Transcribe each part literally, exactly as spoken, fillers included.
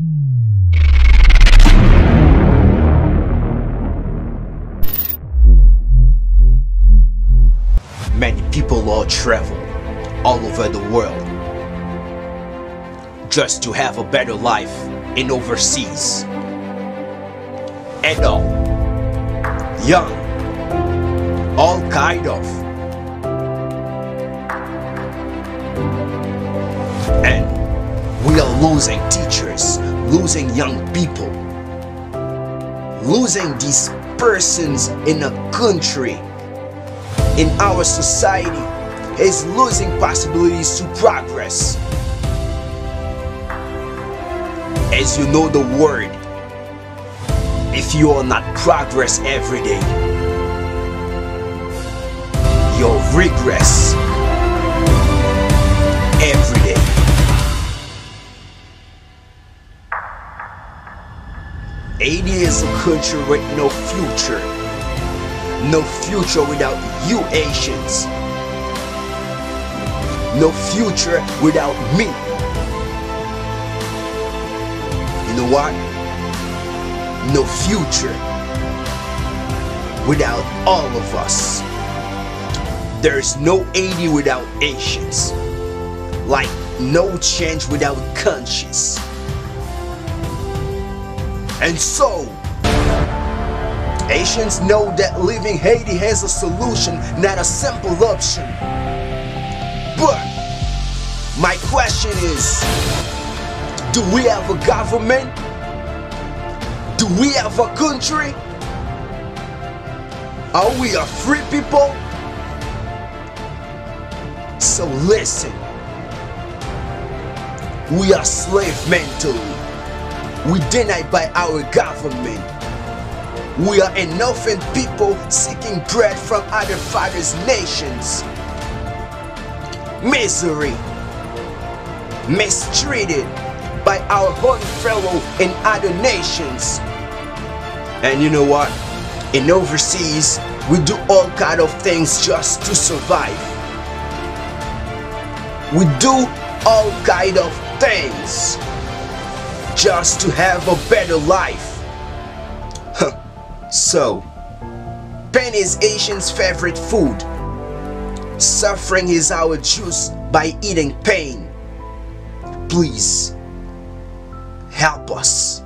Many people all travel all over the world just to have a better life in overseas. Adult, young, all kind of. And we are losing teachers, losing young people, losing these persons in a country, in our society, is losing possibilities to progress. As you know the word, if you are not progress every day, you'll regress every day. Haiti is a country with no future. No future without you Haitians. No future without me. You know what? No future without all of us. There's no Haiti without Haitians. Like, no change without conscience. And so, Haitians know that leaving Haiti has a solution, not a simple option. But my question is, do we have a government? Do we have a country? Are we a free people? So listen, we are slave mentally. We denied by our government. We are an orphan people seeking bread from other fathers' nations. Misery, mistreated by our own fellow in other nations. And you know what? In overseas, we do all kind of things just to survive. We do all kind of things just to have a better life. So, pain is Haitians' favorite food. Suffering is our juice by eating pain. Please, help us.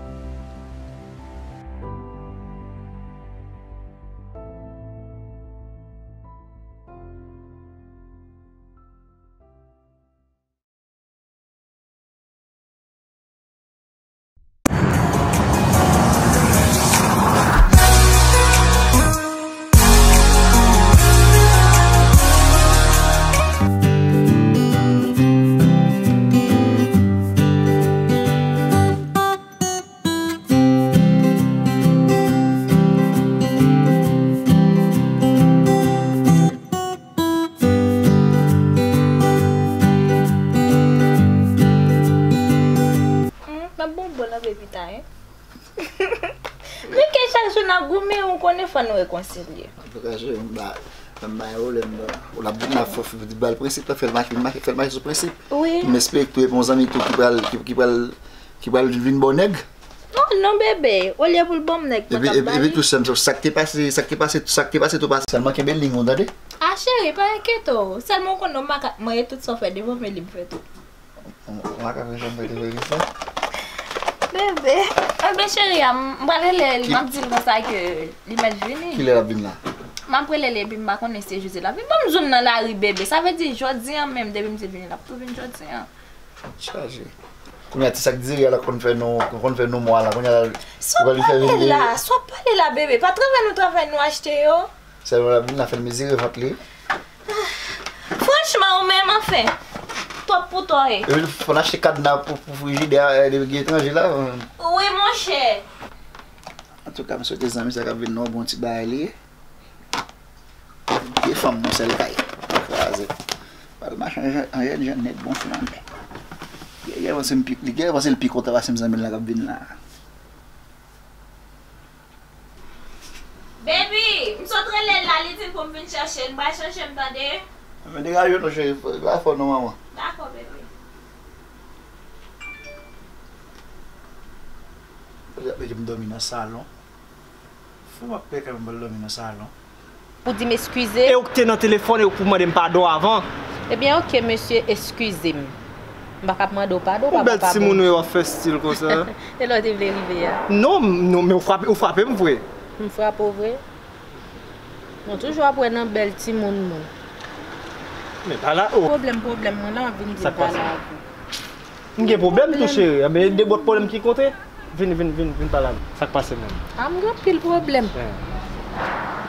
Hmm, m ap bon bò nan pepita, hein? Men ke chak jou n ap goumen, ou konnen fò nou rekonsilye. Antouka, cheri, m ba, m ba yon pwoblèm, non. Ou l ap vin la, fò, fò, fò, ba l prensip la, fè l mache, mache, fè l mache sou prensip. Wi. M espere ke tou e bon zanmi tou ki pral, ki, ki pral, ki pral vin ba w nèg. Non, non, bebe, olye pou l ban m nèg, mwen t ap ba li. Epi, epi tou, sè m, sa k te pase, sa k te pase, sa k te pase tou pase. Sèlman kenbe liy ou, tande? A, cheri, pa enkyete w. Sèlman w konn non makak mwen ye, tout sa w fè devan m, e li m fè tou. Makak mechan, mwen te vle sa. Bebe. Enben, cheri a, m, m pral rele l, m ap di l konsa ke li mèt vini. Kilè l ap vin la? M ap rele l, epi m pa konnen si se jodi l ap vin. Ban m jwenn nan lari, bebe. Sa vle di, jodi a menm, depi m di l vini, l ap tou vin jodi a. Chaje. Kounye a, ti sak diri a la konn fè nou, konn fè nou mwa la. Kounye a, sa w ap pale la, sa w ap pale la, bebe? Pa travay nou, travay nou achte yo. Sèlman l ap vin la fè l mezire vant li. Franchman, ou menm, anfen. Twòp pou twa, e. Epi fò n achte kadna pou, pou frijidè a, e, depi gen etranje la. Wi, monchè. Antouka, m swete zanmi sa k ap vin nan yon bon ti bagay li ye. Vye fanm nan sèl kay. Kraze. Pral mache an jèn, an jèn, jèn nèg bon flanbè. Li gen panse m pi, li gen panse l pi kontan pase m zanmi l la k ap vin la. Baby, m sot rele l la, li di m pou m vin chèche l. M pral chèche m, tande? Men degaje w non, cheri. Fò, fò non, manman. Dakò, baby. Mete m dòmi nan salon. Fou m ap pè kanmenm pou l dòmi nan salon. Ou di m eskize. E ou k te nan telefòn e ou k pou mande m padon avan. Ebyen, oke, mesye, eskize m. M pa ka ap mande w padon, ou pa ka pa bon. Yon bèl timoun wi, w ap fè stil konsa. E lè w te vle rive a? Non, non, men ou frape, ou frape m vre. M frape w vre? Mwen toujou ap wè nan bèl timoun moun. Men pa la, oh. Pwoblèm, pwoblèm mwen la, vin di m pale avè w. M gen pwoblèm tou, cheri. Enben, de bòt pwoblèm ki kote? Vin, vin, vin, vin pale avè m. Sa k pase menm? A, m gen anpil pwoblèm.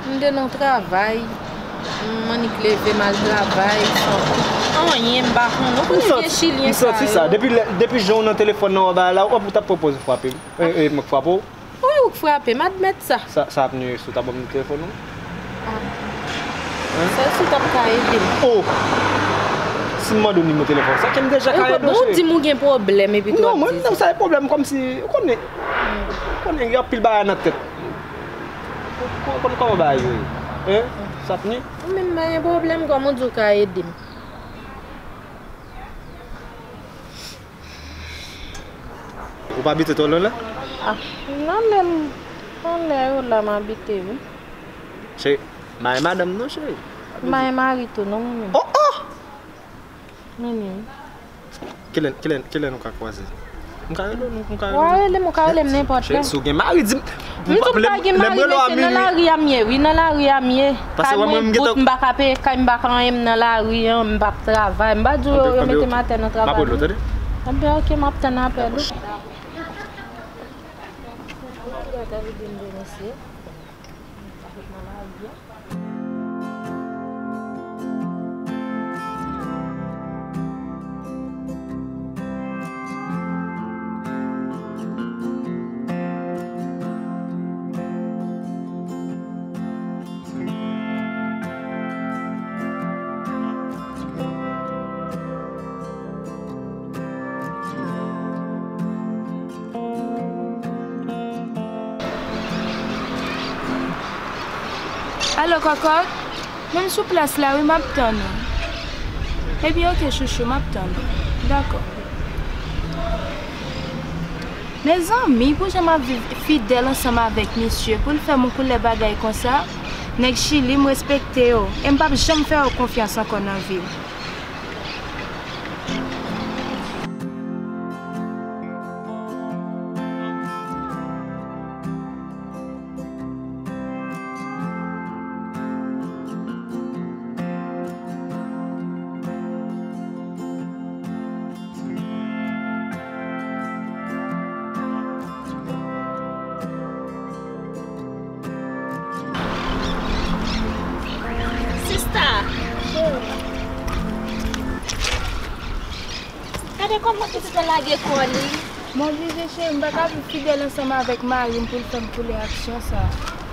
M te nan travay, m annik leve m al travay, san anyen, m pa konnen. Ou konnen vye chilyen sa yo. M santi sa. Depi lè, depi jan w nan telefòn nan, w ap bay la, w ap, ou t ap pwopoze frape m. E, e, mwen k frape w? Wi, ou k frape m, admèt sa. Sa, sa ap nwi si w ta ban m telefòn ou? Sèl si w t ap ka ede m. Oh! Si m mande w nimewo telefòn sa, ke m deja ka ede w, cheri. Ou di m ou gen pwoblèm epi tou w ap di sa. Non, mwen, sa e pwoblèm kòmsi, ou konnen, ou konnen, gen anpil bagay nan tèt. Ou, ou konn kòman bagay yo ye. Hein? Sa ap nwi? Ou menm pa gen pwoblèm, kòm ou di w ka ede m. Ou pa abite twò lwen la? Ah, nan lè m, nan lè yo la m abite, wi. Se mari madanm non, cheri. M pa gen mari tou non, mwen menm. Oh, oh! Mwen menm. Kilè, kilè, kilè nou ka kwaze? M ka rele w, nou, m ka rele w. W a rele m, ou ka rele m nenpòt lè. Cheri, si w gen mari, di m. M di m pa gen mari, mesye, nan lari a m ye, wi, nan lari a m ye. Kay mwen bout, m pa ka peye kay, m pa ka anyen, m nan lari an, m p ap travay. M pa di w yo, yo mete m atè nan travay, non. Ebyen, oke, m ap tann apèl ou. Alo, kòkòt? Men m sou plas la, wi, m ap tann ou. Ebyen, oke, chouchou, m ap tann ou. Dakò. Mezanmi, pou jan m ap viv fidèl ansanm avèk misye, pou l fè m yon koulè bagay konsa, nèg Chili, m respekte yo, e m p ap janm fè yo konfyans ankò nan vi m. Sista! Gade kòman pitit la lage kò li. M oblije, cheri, m pa ka viv fidèl ansanm avèk mari m pou l fè m koulè aksyon sa.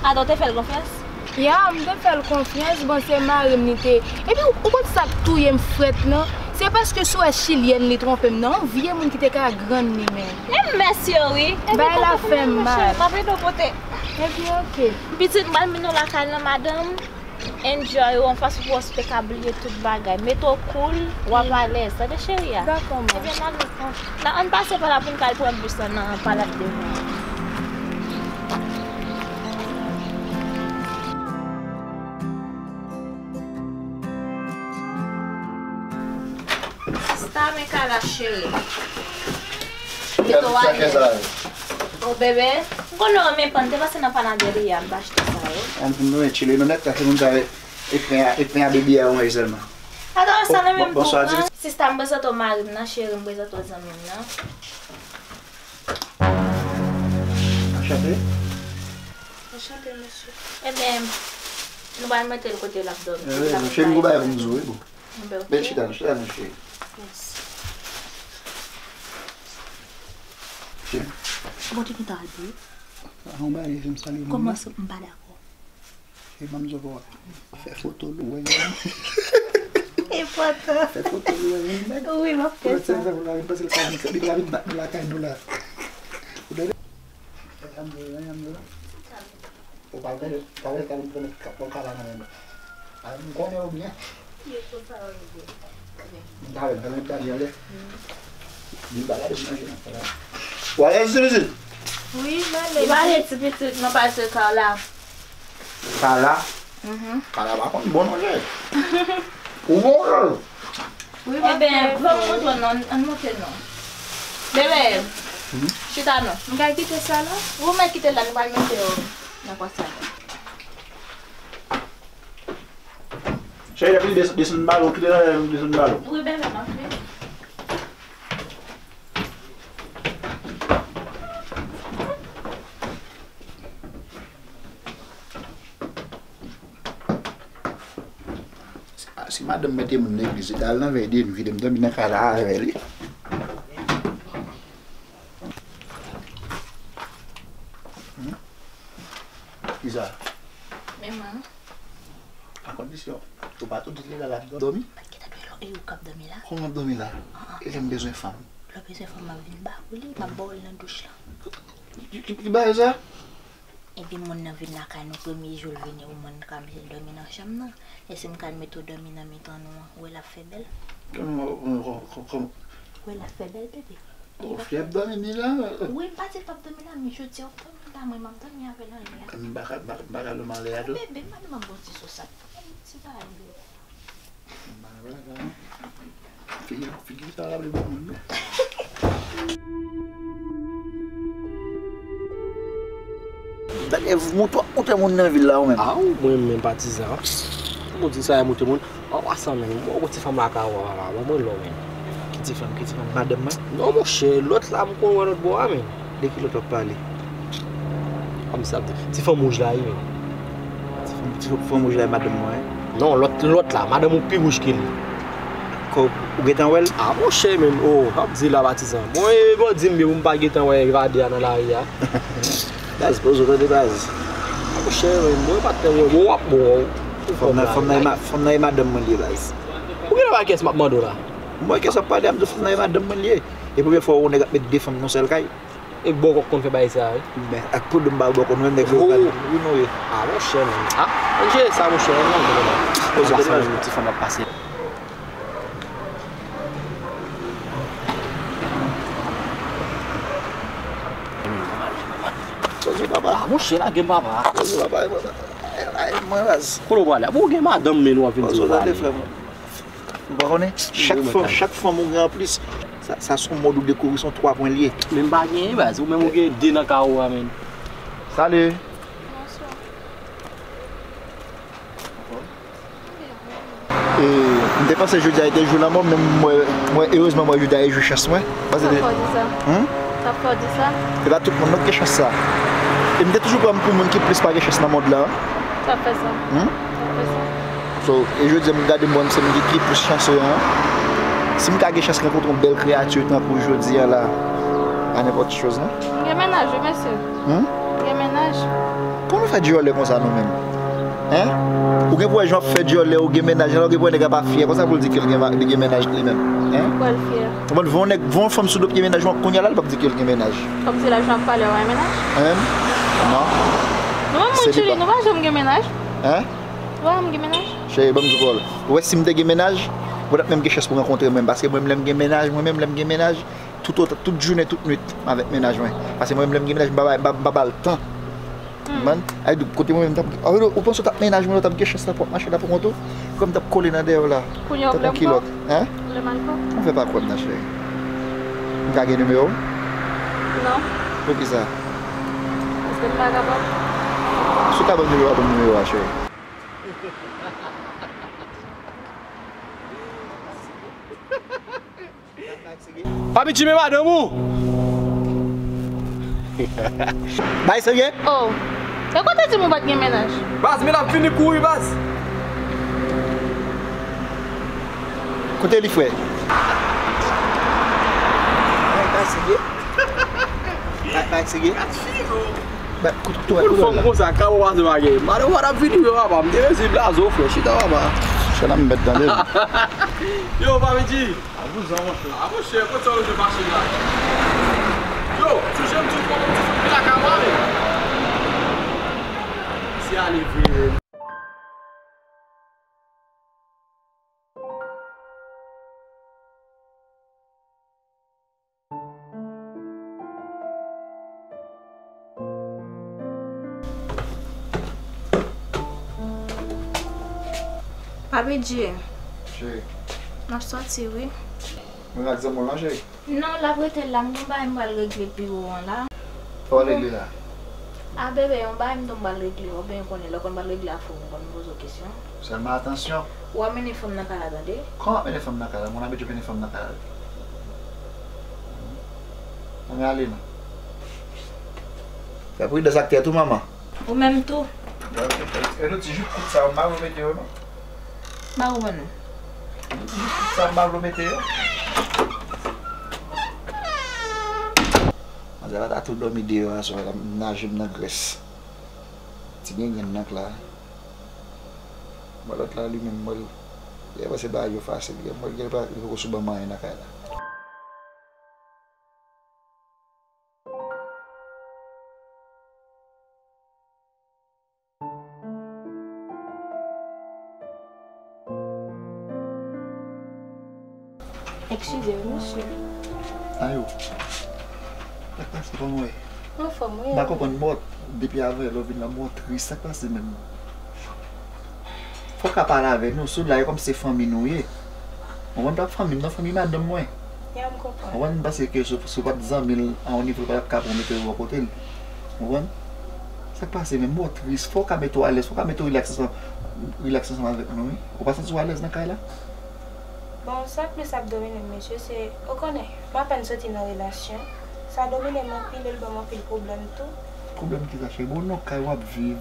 Atò, w te fè l konfyans? Ya, m te fè l konfyans, bon, se mari m li te. Epi, ou, ou konn sa k touye m frèt lan? Se paske si w wè chilyèn li twonpe m nan, yon vye moun ki te ka grann li menm. Men mès yo, wi. Epi, bay la fè m mal. M ap ede w pote. Epi, oke. Pitit, m pral mennen w lakay nan madanm. Enjoy ou anfas pou w te ka bliye tout bagay. Mete w cool, w ap alèz. Tande cheri a? Dakò, ma. Ebyen, m al, m al, ann pase pa la pou n ka al pran bis lan nan palad devan an. Sista, men kay la, cheri. Mete w alèz. O bebe, m konnen w renmen pan, te pase nan panaderia, m t achte sa yo. An, m renmen chili nou nèt, paske moun sa e pen a, e pen a bebe a ou manje sèlman. Atò, sa nan menm tou, an. Sista, m prezante w mari m nan, cheri, m prezante w zanmi m nan. Anchante. Anchante, mesye. Ebyen, nou pral mete l kote l ap dòmi. Cheri, m gon bagay pou m di w, wi, boo. Bèl chita, nou chita, nou cheri. Mèsi. Cheri. Bon, te gentan al pou ou. A, yon bagay, je m salye moun nan. Kòman sa, m pa dakò. Cheri, ban m di w, fè foto lwen. Enpòtan. Fè foto lwen, nèg. Wi, m ap fè sa. Lè telefòn la vin pase, l ka vin, li ka vin bat nou lakay nou la. Ou tande? Alhamdulillah, alhamdulillah. Ou pa wè, pa wè, pa wè, pa wè, pa wè kala nan men nou. A, m konnen ou byen. M ta wè, m ta wè, m ta wè, m ta wè. Di m pa gade si manje nan fè la. Ou alèz, Suzy? Wi, mwen menm. Li pa vle ti pitit non, pase Carla. Carla? Mhm. Carla pa konn bon non, jè. Ou bon, jè. Wi, ebyen, bon, bon, non, ann monte non. Bebe, chita non. M ka kite sa la? Ou mèt kite la, nou pral mete yo nan kòs la. Cheri, epi desann, desann balon, kite nan desann balon. Wi, bebe, m ap vini. Si, si madanm mwen te moun legliz, li ta al nan vèy de nwi, m dòmi nan kay la avè li. Hmm? Kisa? Men mwen. A kondisyon, ou pa tou di li la, l ap dòmi? Bat ki ta dwe lò, e ou k ap dòmi la? Kòman m ap dòmi la? Ah, ah. E lè m bezwen fanm? Lè w bezwen fanm, m ap vin ba ou li, m ap ba w li nan douch la. Ki, ki, ki bagay sa? Epi moun nan vin lakay nou premye jou l vini, ou moun ka mete l dòmi nan chanm nan. E si m ka mete w dòmi nan mitan nou an, ou wè l ap fè bèl? Kòman, kòman, kòman, kòman? Ou wè l ap fè bèl, bebe. Ou fè ap dòmi ni la? Wi, m pa di l p ap dòmi la, men jodi a, ou dòmi la, mwen, m ap dòmi avè l anlè a. M pa ka, m pa, m pa ka dòmi anlè a tou? Bebe, m pa di m ap ba w ti sosa. Ti bagay, bebe. M pa ka, m pa ka. Figi, figi sa raple bon moun, non? Gade, moute, moute moun nan vil la, ou menm. A, ou mwen menm patizan. Ou di sa, moute moun. An pasan menm, mwen wè ti fanm la ka wè la, mwen mwen lò menm. Ki ti fanm, ki ti fanm? Madanm mwen? Non, monchè, lòt la m konn wè lòt bò a menm. De ki lòt w ap pale? Kòm sa, ti fanm wouj la, wi menm. Ti fanm, ti fanm wouj la, e madanm mwen, wi. Non, lòt, lòt la, madanm ou pi wouj ke li. Kò, ou gentan wè l? A, monchè menm, o, w ap di la patizan. Mwen, e bandi m ye, pou m pa gentan wè evade a nan lari a. Baz, poze w tande, baz. Monchè, men, mwen pa t tande, bon, w ap bon. Fanm nan, fanm nan e ma-, fanm nan e madanm mwen li ye, baz. Ou genlè pa wè kiyès m ap mande w la? Mwen kiyès w ap pale a, m di w fanm nan e madanm mwen li ye. E premye fwa w wè yon nèg ap met de fanm nan yon sèl kay. E bòkò k konn fè bagay sa, wi. Men, ak pwoblèm ba bòkò, nou menm nèg lokal, wi, nou ye. A, monchè, men. A, ann jere sa, monchè, ann jere sa. Poze w tande, baz. Yon ti fanm ap pase. Poze papa. A, monchè, lage m papa. Poze papa, papa. Ay, ay, mwen raz. Kote w prale a? Bon, ou gen madanm, men w ap vin di w prale. Poze tande, frè m. Ou pa konnen? Chak fanm, chak fanm ou gen anplis, sa, sa se yon mòd ou dekouvri, se yon twa pwen li ye. Men m pa genyen, baz. Ou menm ou gen de nan kawo a, men. Salut. Bonswa. E, m te panse jodi a te jou lanmò, men m wè, m wè, erezman, m wè jodi a e jou chans mwen. Paske... Sa fè w di sa? Hmm? Sa fè w di sa? E pa tout moun non ki gen chans sa. E m te toujou pran m pou moun ki plis pa gen chans nan mond la. Sa fè sa? Hmm? Sa fè sa? So, e jodi a m gade m wè m se m ki, ki plis chanse an. Si m ka gen chans rankontre yon bèl kreyati tankou jodi a la, pa nenpòt choz non. M gen mennaj wi, mesye. Hmm? M gen mennaj. Kòman w fè dyòlè konsa nou menm? Hein? Ou gen pou wè jan w ap fè dyòlè, ou gen mennaj, alò gen pou wè nèg la pa fyè konsa pou l di ke l gen ma-, li gen mennaj li menm. Hein? Poukwa l fyè? Ou konprann, vin yon nèg, vin yon fanm sou do pye mennaj mwen, kounye a la, l p ap di ke l gen mennaj. Kòmsi lè jan ap pale a, w pa gen mennaj? Mwen menm? Non. Nou menm moun Chili, nou pa janm gen mennaj? Hein? Nou pa janm gen mennaj? Cheri, ban m di w pawòl. Ou wè si m te gen mennaj, mwen t ap menm gen chans pou rankontre mwen, paske mwen menm lè m gen mennaj, mwen menm lè m gen mennaj, tout, tout jounen, tout nwit, m avèk mennaj mwen. Paske mwen menm lè m gen mennaj, m pa ba, m pa, m pa ba l tan. Hmm. Ou konprann? Ay, kote mwen menm t ap, a, ou panse w t ap mennaj mwen, ou t ap gen chans la pou w ap mache la pou kont ou? Ou kwè m t ap kole nan dèyè w la? Kounye a w vle m kwè w? Tankou kilòt, hein? Ou vle m al kwè w? Mwen fè pa kwè m nan, cheri. M ka gen nimewo w? Non. Poukisa? Paske m pa kapab. Si w ka ban m nimewo a, ban m nimewo a, cheri. Papi Jimmy madanm ou? Bay serye? Oh. E kote di m ou pa t gen mennaj? Baz, men l ap vini kouri, baz. Kote li, frè? Bay serye? Bay serye? Ba, kout, kout, kout, kout, fanm konsa, ka w pase pa gen. Madan w pa t ap vini, yo, papa. M te resi blaze w, frè. Chita, papa. Chita m mèt tande. Yo, pa vin di. A vouzan, monchè. A, monchè, kote sa w jwenn machin la? Yo, sou jan m di w, fò m di w, fò m lakay mwen, men. Se ale vre. Papi Dje. Cheri. M ap sòti, wi. Mwen ak zanmi w lan, cheri. Non, l ap rete la. M gon bagay m pral regle biwo an la. Sa w regle la? A, bebe, yon bagay m tou m pral regle. Ou byen konnen, lè w konn pral regle afè w, m konn poze w kesyon. Sèlman atansyon. W ap mennen fanm nan kay la, tande? Kòman w ap mennen fanm nan kay la? Mwen abitye mennen fanm nan kay la. Ann ale non. Fè pridans ak tèt ou, manman. Ou menm tou. E nou ti jip kout sa yo, m pa vle mete yo non. M pa konprann ou. E nou ti jip kout sa yo, m pa vle mete yo. Manzè la ta tou dòmi deyò aswè la, m naje m nan grès. Ti gen grenn nan k la. Mwen lòt la li menm mwen. Li panse bagay yo fasil, li mwen li pa li poko sou ban manyen nan kay la. Eskize m, mesye. Ayo. Sa k pase, kòman w ye? Anfòm, wi. M pa konprann, bon, depi avan yè lè w vin la, bon, tris, sa k pase menm? Fò w ka pale avè nou, sou la, e kòm se fanmi nou ye. Ou konprann, pa fanmi m, non, fanmi madanm mwen. Ya, m konprann. Ou konprann, m panse ke si, si w pa t zanmi l a yon nivo, l pa t ap ka pran mete w bò kote l. Ou konprann? Sa k pase menm, bon, tris, fò w ka mete w alèz, fò w ka mete w rilaks ansanm, rilaks ansanm avèk nou, wi. Ou pa santi w alèz nan kay la? Bon, sa k plis ap domine m, mesye, se, ou konnen, m apèn soti nan relasyon. Sa domine m anpil e l ban m anpil pwoblèm tou. Pwoblèm kisa, cheri? Bon, non, kay w ap viv.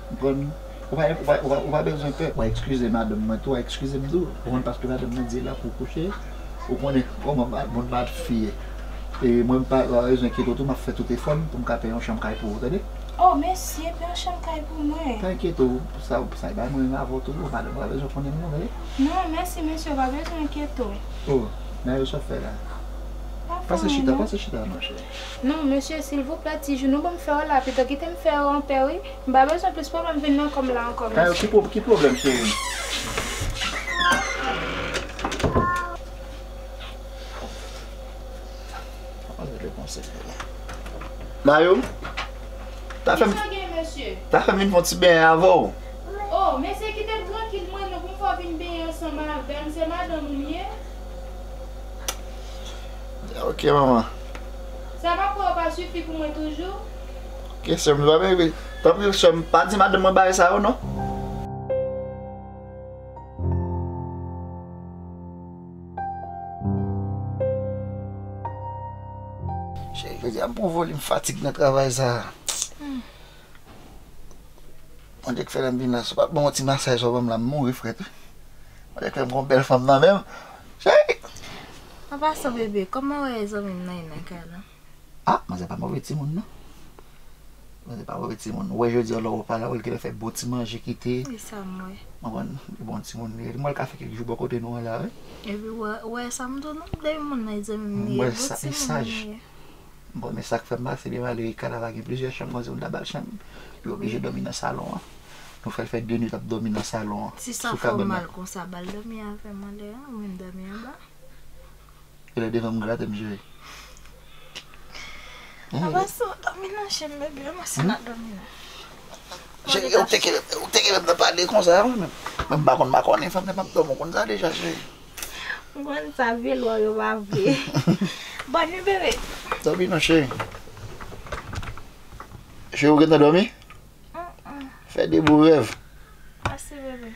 Ou konprann? Ou pa, ou pa, ou pa, ou pa bezwen pè. W a eskize madanm mwen tou, w a eskize m tou. Ou konn paske madanm mwen di la pou w kouche. Ou konnen kòman ma- moun madanm fi ye. E mwen, m pa, w pa bezwen enkyete w tou, m ap fè tout efò m pou m ka peye yon chanm kay pou ou, tande? Oh, mesye, peye yon chanm kay pou mwen. Pa enkyete w, sa, sa, e pa mwen menm avè w tou, madanm w pa bezwen konnen m non, tande? Non, mèsi, mesye, w pa bezwen enkyete w. Oh, Mayo, sa w ap fè la? Pase chita, pase chita non, cheri. Non, mesye, silvouplè, ti jounou ban m fè w la, pito kite m fè w anpè, wi. M pa bezwen plis pwoblèm vin nan kò m la ankò, mesye. Ki pwoblèm, cheri? Mayo, ta fè m, ta fè m vin fè yon ti benyen avè w. Oh, mesye, kite m trankil mwen non, pou m fè w vin benyen ansanm avè m, se madanm ou m ye. Ok, manman. Sa pa fè w pa sifi pou mwen toujou? Ok, sè m, pa bebe. Tanpri, sè m, pa di madanm mwen bagay sa yo, non. Cheri, jodi a m pran volim fatig nan travay sa. Bondye k fè lè m vin la, si w pa t ban m yon ti masaj sa w ban m la, m mouri frèt wi. Bondye k fè m gon bèl fanm nan men m. Cheri! An pasan bebe, kòman w wè zanmi m nan ye nan kay la? Ah, manzè pa move timoun non. Manzè pa move timoun. Ou wè jodi a lè w pa la, ou genlè fè bon ti manje kite. E sa m wè. Ou konprann? Bon timoun li ye. M wè l ka fè kèk jou bò kote nou an la wi. Epi w wè, w wè sa m di w non, depi moun nan ye zanmi m li ye, bon timoun li ye. Bon, men sa k fè m pase byen malere, kay la pa gen plizyè chanm, konsa moun ta ba l chanm. Li oblije dòmi nan salon an. Nou fè l fè de nuit ap dòmi nan salon an. Si sa fè w mal konsa, ba l dòmi avè m anlè an, ou menm dòmi anba. E lè devan m grate m jere. Apa si w dòmi nan chenm bebe, mwen si n a dòmi nan. Cheri, ou te kenbe, ou te kenbe m nan pale konsa, wi, men, men m pa konn, m pa konnen fanm nan p ap dòmi, ou konn sa deja, cheri. M konn sa, vye lwa yo pa vre. Bòn nuit, bebe. Dòmi non, cheri. Cheri, ou gentan dòmi? Fè de bon rèv. Mèsi, bebe.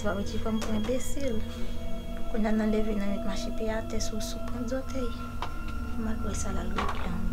Papa di kòm pou enbesil. Kounye a nan leve nan met mache pye atè sou sou pwent zòtèy. Malgre sa l al regle an